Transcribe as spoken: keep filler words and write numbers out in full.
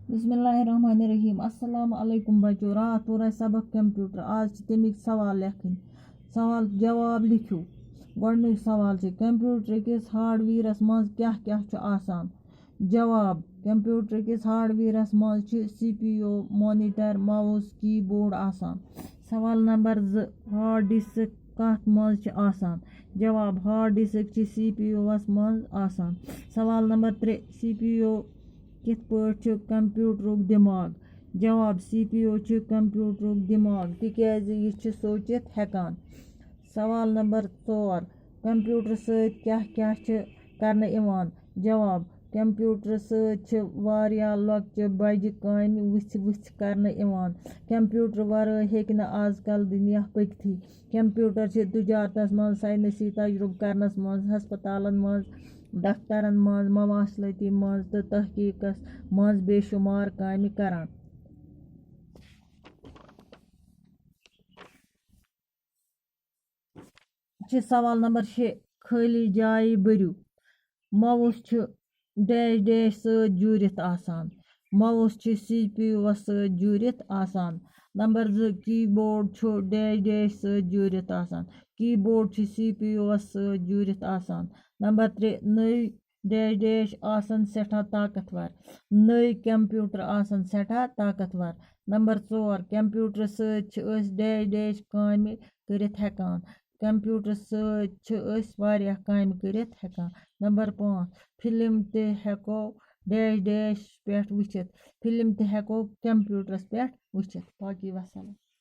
بسم اللہ الرحمن الرحیم۔ السلام علیکم بچو۔ راتھ پوٚر اَسہِ سبق کمپیوٹر۔ آز چھِ تَمِکۍ سوال لیکھٕنۍ۔ سوال جواب لیکھِو۔ گۄڈٕنیُک سوال چھُ، کمپیوٹر کِس ہارڈویئرس منٛز کیٛاہ کیٛاہ چھُ آسان؟ جواب، کمپیوٹر کِس ہارڈویئرس منٛز چھِ C P U, monitor, mouse, keyboard آسان۔ سوال نمبر زٕ، ہارڈ ڈسک کتھ منٛز چھِ آسان؟ جواب، ہارڈ ڈسک چھِ سی پی یوس منٛز آسان۔ سوال نمبر ترٛےٚ، سی پی یو کِتھ پٲٹھۍ چھُ کمپیوٹرُک دٮ۪ماغ؟ جواب، سی پی یو چھُ کمپیوٹرُک دٮ۪ماغ، تِکیازِ یہِ چھُ سوٗنٛچِتھ ہٮ۪کان۔ سوال نمبر ژور، کمپیوٹر سۭتۍ کیٛاہ کیٛاہ چھِ کرنہٕ یِوان؟ جواب، کمپیوٹر سۭتۍ چھِ واریاہ لۄکچہِ بجہِ کامہِ وٕژھِ وٕژھِ کرنہٕ یِوان۔ کمپیوٹر ورٲے ہیٚکہِ نہٕ آز کل دُنیا پٔکتھٕے۔ کمپیوٹر چھِ تجارتس منٛز، ساینسی تجرُبہٕ کرنس منٛز، ہسپتالن منٛز، دفترن منٛز، مواصلٲتی منٛز تہٕ تحقیقس منٛز بے شمار کامہِ کران۔ چھِ سوال نمبر شےٚ، خٲلی جایہِ بٔرِو۔ ماؤس چھُ ڈیش ڈیش سۭتۍ جوٗڑِتھ آسان۔ ماؤس چھُ سی پی یوس سۭتۍ جوٗڑِتھ آسان۔ نمبر زٕ، کی بورڈ چھُ ڈیش ڈیش سۭتۍ جوٗڑِتھ آسان۔ کی بورڈ چھُ سی پی یوس سۭتۍ جوٗڑِتھ آسان۔ نمبر ترٛےٚ، نٔوۍ ڈیش ڈیش آسن سٮ۪ٹھاہ طاقتور۔ نٔوۍ کمپیوٹر آسن سٮ۪ٹھاہ طاقتور۔ نمبر ژور، کمپیوٹر سۭتۍ چھِ أسۍ ڈیش ڈیش کامہِ کٔرِتھ ہٮ۪کان۔ کمپیوٹر سۭتۍ چھِ أسۍ واریاہ کامہِ کٔرِتھ ہٮ۪کان۔ نمبر پانٛژھ، فلم تہِ ہٮ۪کو ڈیش ڈیش پٮ۪ٹھ وٕچھِتھ۔ فلم تہِ ہٮ۪کو کمپیوٹرس پٮ۪ٹھ وٕچھِتھ۔ باقی وسلام۔